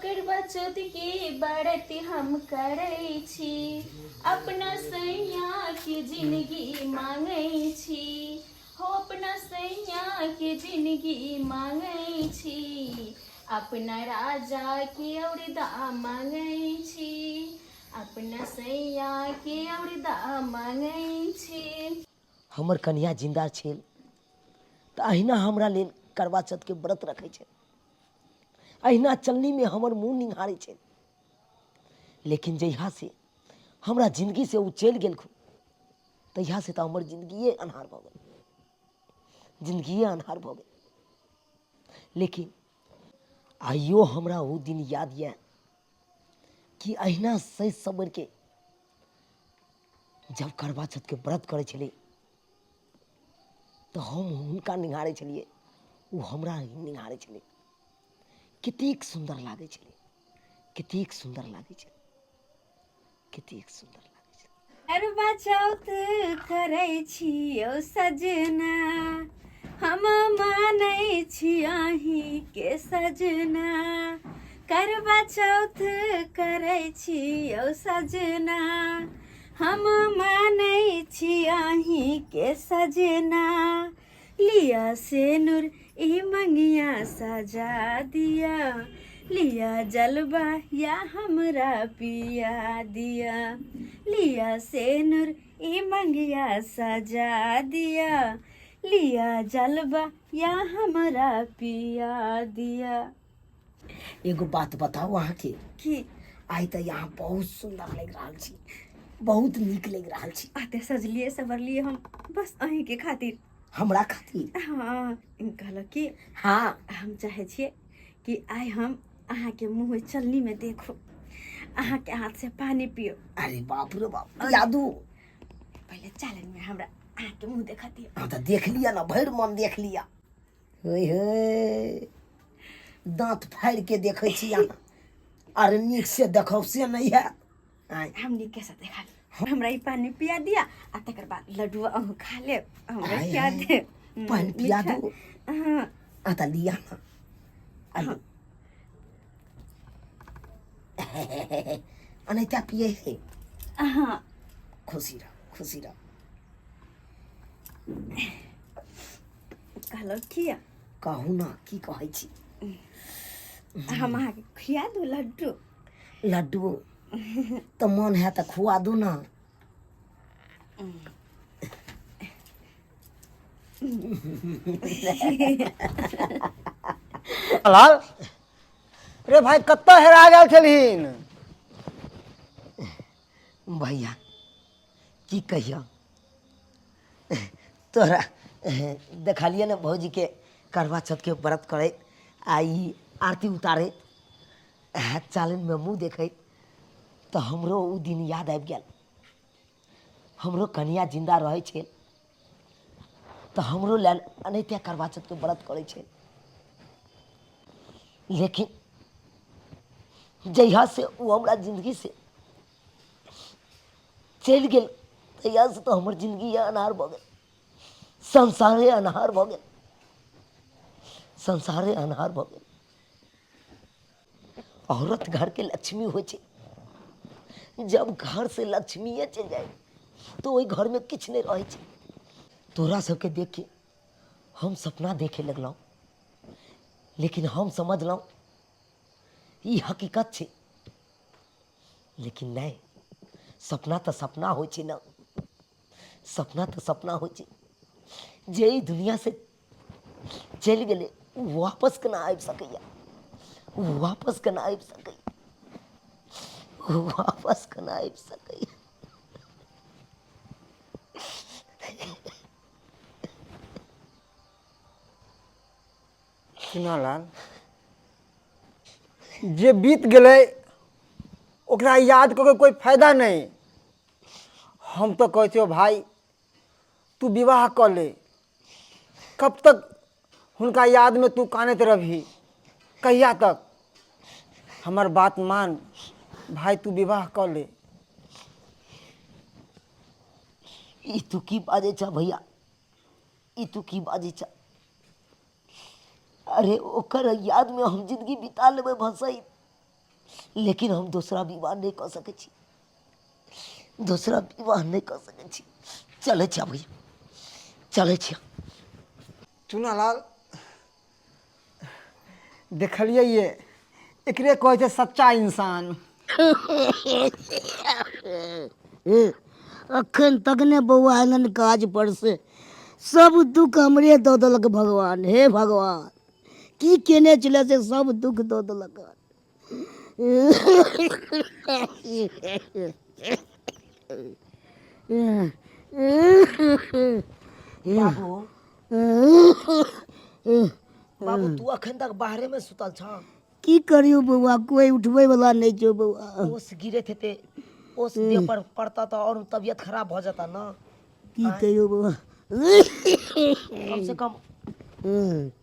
करवा चौथ के व्रत हम करै छी, अपना सैया के जिंदगी मांगै छी, हो अपना सैया के जिंदगी मांगै छी, अपना राजा के औरदा मांगै छी, अपना सैया के औरदा मांगै छी। हमर कनिया जिंदा छल तऽ अहिना हमरा लेल करवा चौथके व्रत रखै छै, अहिना चलनीमे हमर मुँह निहारै छै। लेकिन जहियासँ हमरा जिन्दगीसँ ओ चलि गेलखुन तहियासँ तऽ हमर जिन्दगिए अन्हार भऽ गेल, जिन्दगिए अन्हार भऽ गेल। लेकिन आइयो हमरा ओ दिन याद यऽ कि अहिना सजि संवरिके जब करवा चौथके व्रत करै छलियै तऽ हम हुनका निहारै छलियै, ओ हमरा निहारै छलै। कतेक सुन्दर लागै छलै, कतेक सुन्दर लागै छलै, कतेक सुन्दर लागै छलै। करवा चौथ करै छियौ सजना, हम मानै छी अहीँके सजना। करवा चौथ करै छियौ सजना, हम मानै छी अहीँके सजना। लिया सेनुर ई मंगिया सजा दिया, लिया जलवा या हमरा पिया दिया। लिया सेनुर ई मंगिया सजा दिया, लिया जलवा या हमरा पिया दिया। एगो बात बताउ अहाँके? की? आइ तऽ यहाँ बहुत सुन्दर लागि रहल छी, बहुत नीक लागि रहल छी। आते सजलिए सवरलिए हम बस अहीं के खातिर। हमरा खातिर? हाँ, कहलक कि हाँ, हम चाहे छियै कि आइ हम अहाँके मुँह चलनी में देखू, अहाँके हाथ से पानी पियो। अरे बाप रे बाप, पिया दू। पहले चालन में हमरा अहाँके मुँह देखा दियौ। हाँ तऽ देख लिअ ने, भरि मन देख लिअ। हे हे, दाँत फाड़ि के देखै छी अहाँ, अरे नीक से देखब से नहि हैत। आँय। हम नीके से देखा लेब। हमरा ई पानी पिया दिया आ तकर बाद लड्डू अहूँ खा लेब, हमरा आय, खिया आय। देब। पानि पिया मीठा। दू। हाँ। आ तऽ लिअ ने। आ एनाहिते पियै है। हाँ। खुशी रह, खुशी रह। कहलहुँ किया? कहू ने, की कहै छी? हम अहाँके खिया दू लड्डू? लड्डू तऽ मन है तऽ खुआ दू ने। लाल रे भाई, कतऽ हेरा गेल छलहिन? भैया की कहियो, तोरा देखलियै ने भौजीके करवा चौथके व्रत करैत आ ई आरती उतारैत, चालनिमे मुँह देखैत, तऽ हमरो ओ दिन याद आबि गेल। हमरो कनिया जिन्दा रहै छै तऽ हमरो लेल एनाहिते करवा चौथके व्रत करै छै। लेकिन जहियासँ ओ हमरा जिन्दगीसँ चलि गेल तहियासँ तऽ हमर जिन्दगी अन्हार भऽ गेल, संसारे अन्हार भऽ गेल, संसारे अन्हार भऽ गेल। औरत घरके लक्ष्मी होइ छै, जब घर से लक्ष्मीए चलि जाइ तऽ ओहि घरमे किछु नहि रहै छै। तोरा सबके देख के हम सपना देखे लगलहुँ, लेकिन हम समझलहुँ ई हकीकत छै, लेकिन नहि, सपना तऽ सपना होइ छै ने, सपना तऽ सपना होइ छै। जे ई दुनियासँ चलि गेलै ओ वापस केना आबि सकैए? ओ वापस केना आबि सकैए? ओ वापस केना आबि सकैए? चुनालाल, जे बीत गेलै ओकरा याद कऽ के कोइ फायदा नहि। हम तऽ कहै छियौ भाय, तू विवाह कऽ ले। कब तक हुनका यादमे तू कानैत रहबही? कहिया तक? हमर बात मान भाय, तू विवाह कऽ ले। ई तू की बाजै छह भैया? ई तू की बाजै छह? अरे ओकर यादमे हम जिंदगी बिता लेबै भसैत, लेकिन हम दोसरा विवाह नहि कऽ सकै छी, दोसरा विवाह नहि कऽ सकै छी। चलै छी भैया, चलै छी। चुनालाल देखलियै ये, एकरे कहै छै सच्चा इंसान। अखन तक ने बौआ एलन काज पर से सब दुख हमरे दऽ देलक भगवान। हे भगवान, की केने छलै से सब दुख दऽ देलक। बाबू, बाबू, तू अखन तक बाहरे में सुतल छ? की करियौ बौआ, कोई उठबै वाला नहि छौ बौआ। ओस गिरैत हेतै, ओस देह पर पड़ता तऽ और तबियत खराब भऽ जेता न। की कहियौ बौआ, कम से कम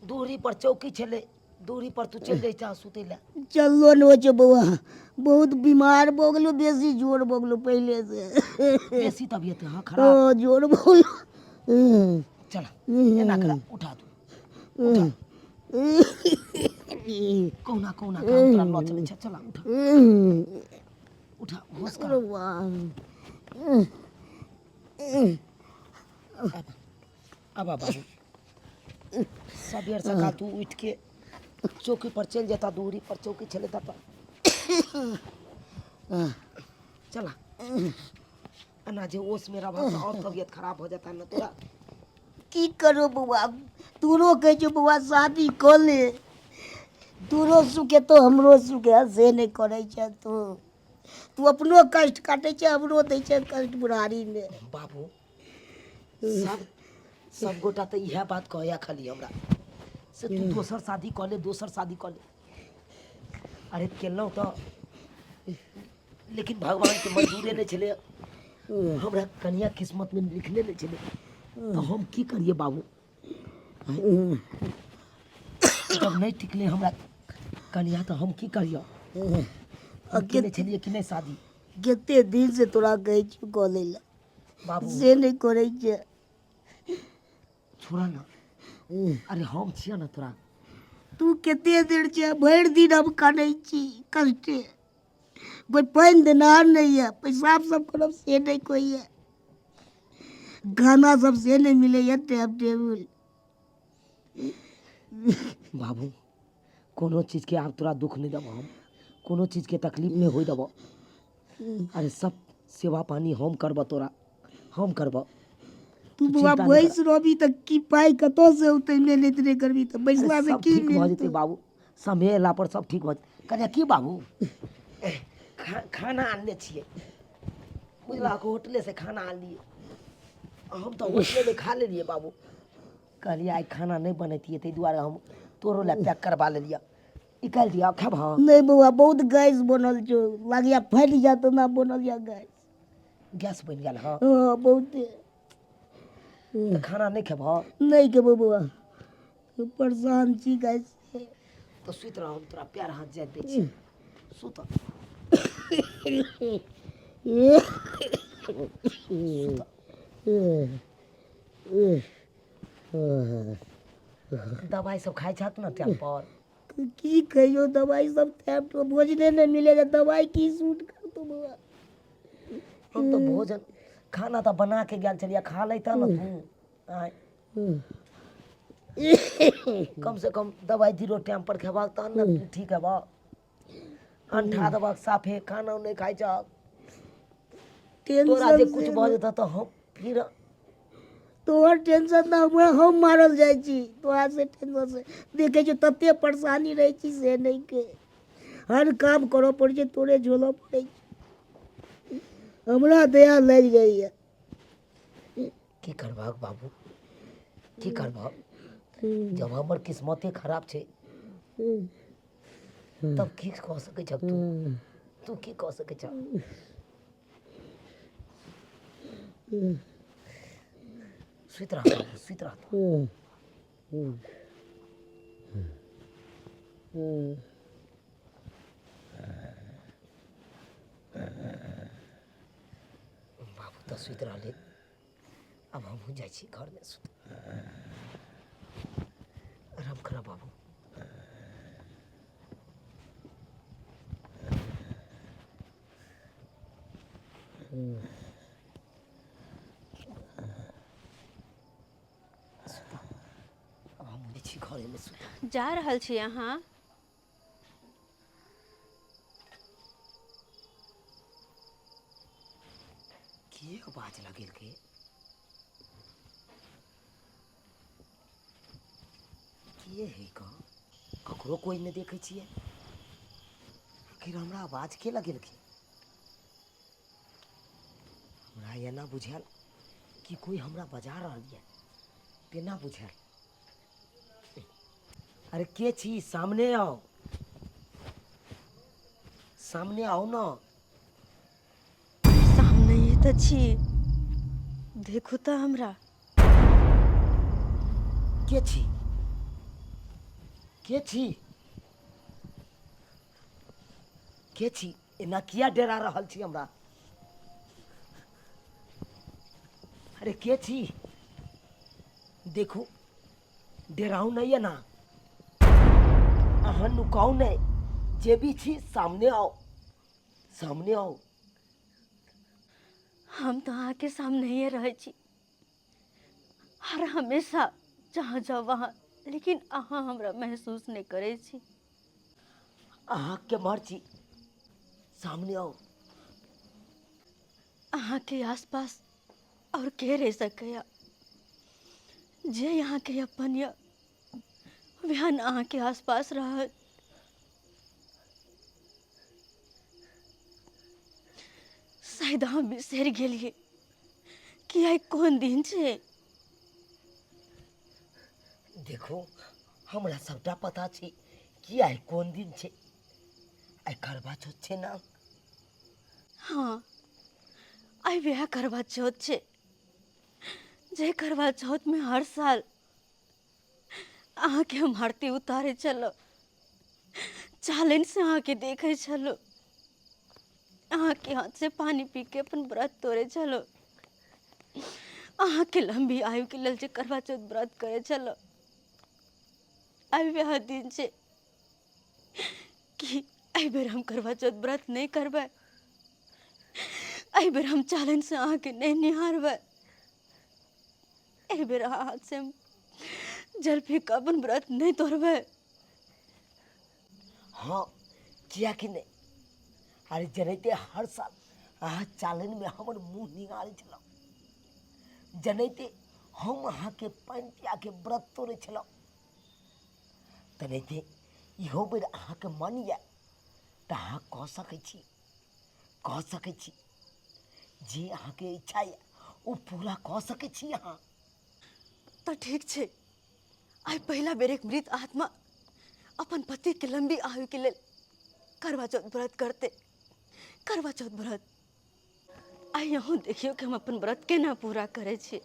दूरी पर चौकी छलै, दूरी पर तू चलि जैता सुतै लए। चललो नहि होइ छै बौआ, बहुत बीमार भऽ गेलौ, बेसी जोर भऽ गेलौ पहिले से। बेसी तबियत है? हाँ, खराब। हँ, जोर भऽ गेलौ। चल, एना करा, उठा तू, उठा। कहुना कहुना काम तोरा लऽ चलै छै। चला, उठा उठा, होश कर। आबा बाबू, सबेर सकाल तू उठि के चौकी पर चलि जेता, दूरी पर चौकी छलै ततऽ। चला, एना जे ओस में रहबा तऽ और तबियत खराब हो जेता न तोरा। की करू बौआ, तोरो कहै छौ बौआ शादी कऽ ले, तोरो सुख हेतौ हमरो सुख हेतौ, से नहि करै छै तू। तू अपनो कष्ट काटै छै, हमरो दै छै कष्ट बुढ़ारीमे। बाबू, सब सब गोटा तऽ इएह बात कहैया खाली हमरा से तू दोसर शादी कऽ ले, दोसर शादी कऽ ले। अरे केलहुँ तऽ, लेकिन भगवानके मंजूरे नहि छलै, हमरा कनिया किस्मतमे लिखले नहि छलै, तऽ हम की करियै बाबू? जब नहि टिकलै हमरा कनिया तऽ हम की करियै? हम केने छलियै कि नहि शादी? कते दिन से तोरा कहै छियौ कऽ लै लए बाबू, से नहि करै छै। छोड़ा ना, अरे हम छियै ने तोरा। तू कते देर छै, भरि दिन हम कनै छी कष्टे, कोइ पानि देनहार नहि यऽ, पेशाब सब करब से नहि कोइ यऽ, खाना सब से नहि मिलैए टाइम टेबुल। बाबू, कोनो चीजके आब तोरा दुख नहि देबऽ हम, कोनो चीजके तकलीफ नहि होइ देबऽ। अरे सब सेवा पानी हम करबऽ तोरा, हम करबऽ। तू तू बौआ चिंता नहि बैस रहबी तऽ की पाइ कतऽसँ औतै? मेहनति नहि करबी तऽ अरे बैसलासँ सब की ठीक भऽ जेतै मिलतौ? बाबू, समय अयला पर सब ठीक भऽ जेतै। कहलियै की बाबू, खाना आनने छियै, बुझलहक? होटलेसँ खाना आनलियै हम तऽ, होटलेमे खा लेलियै बाबू। कहलियै आइ खाना नहि बनैतियै, ताहि दुआरे हम तोरो लए पैक करबा लेलियै। निकालि दिअ, खेबह? नहि बौआ, बहुत गैस बनल छौ, लागैया फाटि जायत ओना बनल यऽ गैस। गैस बनि गेल? हँ। हँ, बहुते। तऽ खाना नहि खेबह? नहि खेबौ बौआ, परेशान छी गैस से। तऽ सुति रह, हम तोरा पैर हाथ जाइत दै छी, सुत। दबाइ सब खाइ छहक ने टाइम पर? की कहियौ, दबाइ सब टाइम पर भोजने नहि मिले छै, दबाइ की सूट करतौ बौआ? हम तऽ भोजन खाना तऽ बना के गेल छलियै, खा लैतह ने तू। आँय, कम से कम दबाइ जीरो टाइम पर खेबहक तहन ने तू ठीक हेबह। अंठा देबहक साफे, खाना नहि खाइ छहक। तोरा जे टेंशन कुछ से भऽ जेतह तऽ हम फिर तोहर टेंशन तऽ हम मारल जाइ छी तोरा से टेंशन से। देखै छियौ तते परेशानी रहै छी से नहि के हर काम करऽ पड़ै छै, तोरे झोलऽ पड़ै छै, हमरा दया लागि जाइए। की करबहक बाबू, की करबहक? जब हमर किस्मते खराब छै तब की कऽ सकै छह तू? तू की कऽ सकै छह? सुति रह बाबू, सुति रह तू। बाबू तऽ सुति रहलै, आब हमहूँ जाइ छी घरमे सुत। आराम करऽ बाबू। आब हम जाइ छी घरेमे सुतब। जा रहल छी अहाँ? के आवाज लगेलकै? के है क? ककरो कोइ नहि देखै छियै। आखिर हमरा आवाज के लगेलकै? हमरा एना बुझायल कि कोइ हमरा बजा रहल यऽ, तेना बुझायल। अरे के छी? सामने आउ, सामने आउ न। सामने तऽ छी, देखू तऽ हमरा। के छी? के छी? के छी? एना किया डरा रहल छी हमरा? अरे के छी? देखू, डराउ नहीं एना। अहाँ नुकाउ नहीं, जे भी छी सामने आओ, सामने आओ। हम तऽ अहाँके सामनेहे रहै छी हर हमेशा, जहाँ जाउ वहाँ, लेकिन अहाँ हमरा महसूस नहि करै छी। अहाँ केम्हर छी? सामने आउ। अहाँके आसपास आओर के रहि सकैए? जे अहाँके अपन यऽ वएह ने अहाँके आसपास रहत। शायद अहाँ बिसरि गेलियै कि आइ कोन दिन छै। देखू, हमरा सबटा पता छै कि आइ कोन दिन छै। आइ करवा चौथ छै ने? हाँ, आइ वएह करवा चौथ छै जे करवा चौथ में हर साल अहाँके हम आरती उतारै छलहुँ, चालनि से अहाँके देखै छलहुँ, अहाँके हाथ से पानि पी के अपन व्रत तोड़ै छलहुँ, अहाँके लम्बी आयुके लेल जे करवा चौथ व्रत करै छलहुँ। आइ वएह दिन छै कि एहि बेर हम करवा चौथ व्रत नहि करबै, एहि बेर हम चालनि से अहाँके नहि निहारबै, एहि बेर अहाँ हाथ से हम जल फेंक कऽ अपन व्रत नहि तोड़बै। हाँ, किया कि नहि? अरे जनैते हर साल अहाँ चालनिमे हमर मुँह निहारै छलहुँ, जनैते हम अहाँके पानि पियाके व्रत तोड़ै छलहुँ, तेनाहिते इहो बेर अहाँके मन यऽ तऽ अहाँ कऽ सकै छी, कऽ सकै छी। जे अहाँके इच्छा यऽ ओ पूरा कऽ सकै छी अहाँ। तऽ ठीक छै, आइ पहिला बेर एक मृत आत्मा अपन पतिके लम्बी आयुके लेल करवा चौथ व्रत करतै। करवा चौथ व्रत आइ अहूँ देखियौ कि हम अपन व्रत केना पूरा करै छी।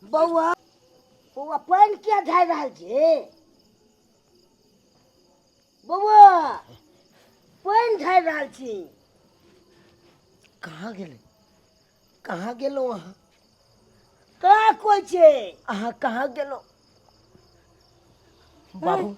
बौआ, बौआ, पानि किया झाड़ि रहल छी? बौआ, पानि झाड़ि रहल छी? कहाँ गेलै? कहाँ गेलहुँ अहाँ? कहाँ कोइ छै? अहाँ कहाँ गेलहुँ बाबू?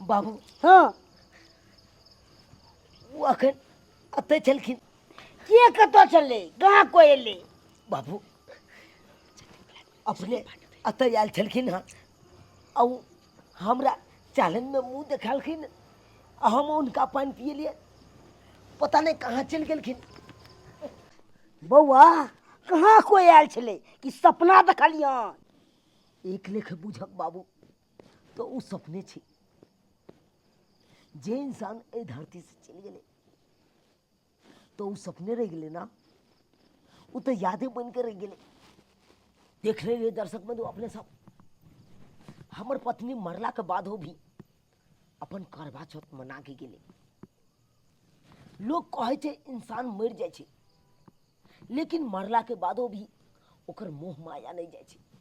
बाबू। हाँ। ओ अखन एतै छलखिन। के कतऽ छलै? कहाँ कोइ एलै? बाबू, अपने एतऽ आयल छलखिन हँ आ ओ हमरा चालनमे मुँह देखेलखिन आ हम हुनका पानि पियेलियै, पता नहि कहाँ चलि गेलखिन। बौआ, कहाँ कोइ आयल छलै कि सपना देखलियन? एक लेखे बुझक बाबू तऽ ओ सपने छै। जे इंसान एहि धरतीसँ चलि गेलै तऽ ओ सपने रहि गेलै ने, ओ तऽ यादे बनि कऽ रहि गेलै। देख लेलियै दर्शक बंधु अपने सब, हमर पत्नी मरलाके बादो भी अपन करवा चौथ मना के गेलै। लोक कहै छै इंसान मरि जाइ छै, लेकिन मरलाके बादो भी ओकर मोह माया नहि जाइ छै।